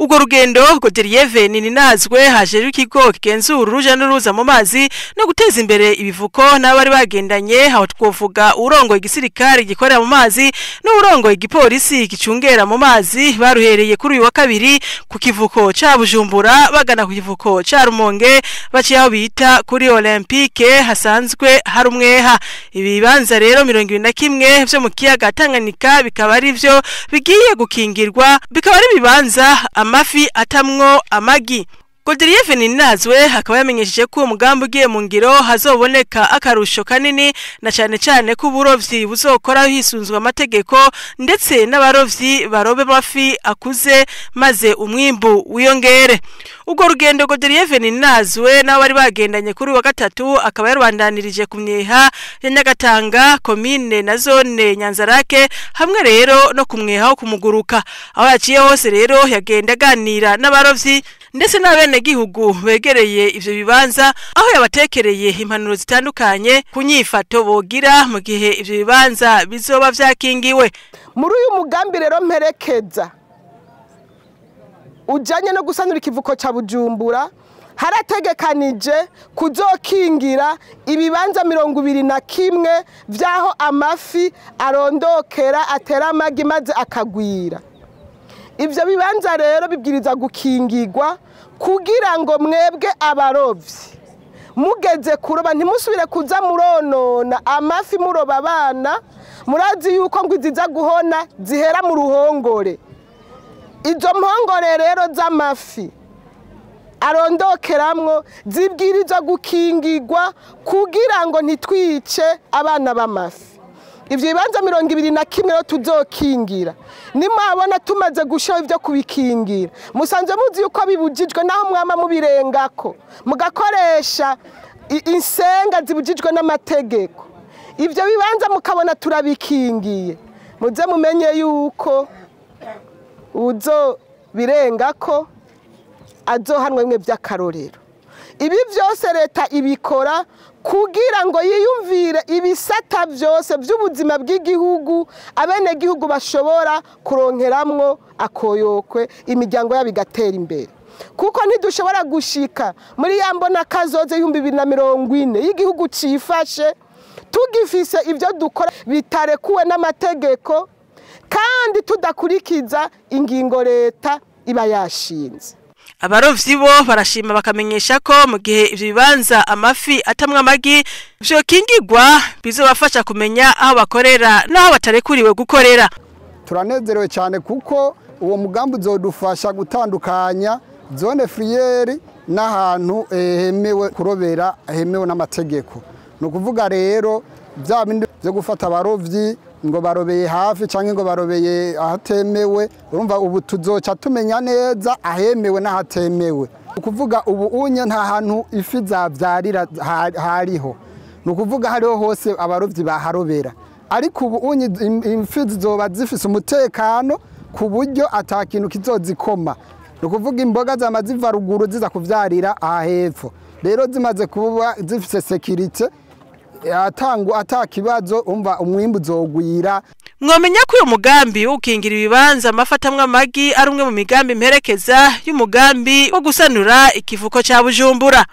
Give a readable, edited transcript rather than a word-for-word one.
Urwo rugendo Godelieve Nininazwe hajeje ikigo kigenzura uruja n'uruza mu mazi no guteza imbere ibivuko n'abari bagendanye, aho twovuga urongoye igisirikare gikorera mu mazi n'urongoye igipolisi gicungera mu mazi, baruhereye kuri uyu wa kabiri ku kivuko ca Bujumbura bagana ku kivuko ca Rumonge, baciye aho bita kuri Olympique hasanzwe hari umweha. Ibibanza rero 21 vyo mu kiyaga Tanganyika bikaba ari vyo bigiye gukingirwa, bikaba ari ibibanza amafi atamwo amagi. Godelieve Nininazwe akaba yamenyesheje ko uwo mugambi ugiye mu ngiro hazoboneka akarusho kanini, na cane cane ko uburovyi buzokora hisunzwe amategeko, ndetse n'abarovyi barobe amafi akuze maze umwimbu wiyongere. Urwo rugendo Godelieve Nininazwe n'abari bagendanye kuri wa gatatu akaba yarubandanirije ku myeha ya Nyagatanga, komine na zone Nyanzarake, hamwe rero no ku mweha wo kumuguruka. Aho yaciye hose rero yagenda aganira n'abarovyi ndetse n'abenegihugu begereye ivyo bibanza, aho yabatekereye impanuro zitandukanye ku nyifato bogira mu gihe ivyo bibanza bizoba vyakingiwe. Muri uyu mugambi rero mperekeza ujanye no gusanura ikivuko ca Bujumbura, harategekanije kuzokingira ibibanza 21 vyaho amafi arondokera atera amagi maze akagwira. Ivyo bibanza rero bibwiriza gukingirwa kugira ngo mwebwe abarovyi mugeze kuroba ntimusubire kuza muronona amafi muroba abana. Murazi yuko ngo iziza guhona zihera mu ruhongore. Izo mpongore rero z'amafi arondokeramwo zibwirizwa gukingirwa kugira ngo ntitwice abana b'amafi. Ivyo bibanza 21 rero tuzokingira. Nimwabona tumaze gushiraho ivyo kubikingira, musanzwe muzi yuko bibujijwe, naho mwama mubirengako mugakoresha insenga zibujijwe n'amategeko. Ivyo bibanza mukabona turabikingiye, muze mumenye yuko uzo birengako azohanwa bimwe vy'akarorero. Ibi vyose leta ibikora kugira ngo yiyumvire ibisata vyose vy'ubuzima bw'igihugu, abenegihugu bashobora kuronkeramwo akoyokwe, imiryango yabo igatera imbere. Kuko ntidushobora gushika muri ya mbona kazoze 2040 y'igihugu cifashe tugifise ivyo dukora bitarekuwe n'amategeko, kandi tudakurikiza ingingo leta iba yashinze. Abarovyi bo barashima bakamenyesha ko mu gihe ivyo bibanza amafi atamwa amagi vyokingirwa bizobafasha kumenya aho bakorera n'aho batarekuriwe gukorera. Turanezerewe cyane kuko uwo mugambi uzodufasha gutandukanya zone friyeri n'ahantu hemewe kurobera hemewe n'amategeko. Ni ukuvuga rero bya bindi byo gufata abarovyi ngo barobeye hafi canke ngo barobeye ahatemewe, urumva ubu tuzoca tumenya neza ahemewe n'ahatemewe. Ukuvuga ubu unye nta hantu ifi zavyarira hariho, ni ukuvuga hariho hose abarovyi baharobera, ariko ubu unye ifi zizoba zifise umutekano ku buryo ata kintu kizozikoma. Ni ukuvuga imboga zama ziva ruguru ziza kuvyarira aha hepfo, rero zimaze kuba zifise securite atangwa atakibazo, umva umwimbu uzogwira. Mwomenya ko uyu mugambi ukingira ibibanza amafatamwe amagi ari umwe mu migambi mperekeza y'umugambi wo gusanura ikivuko ca Bujumbura.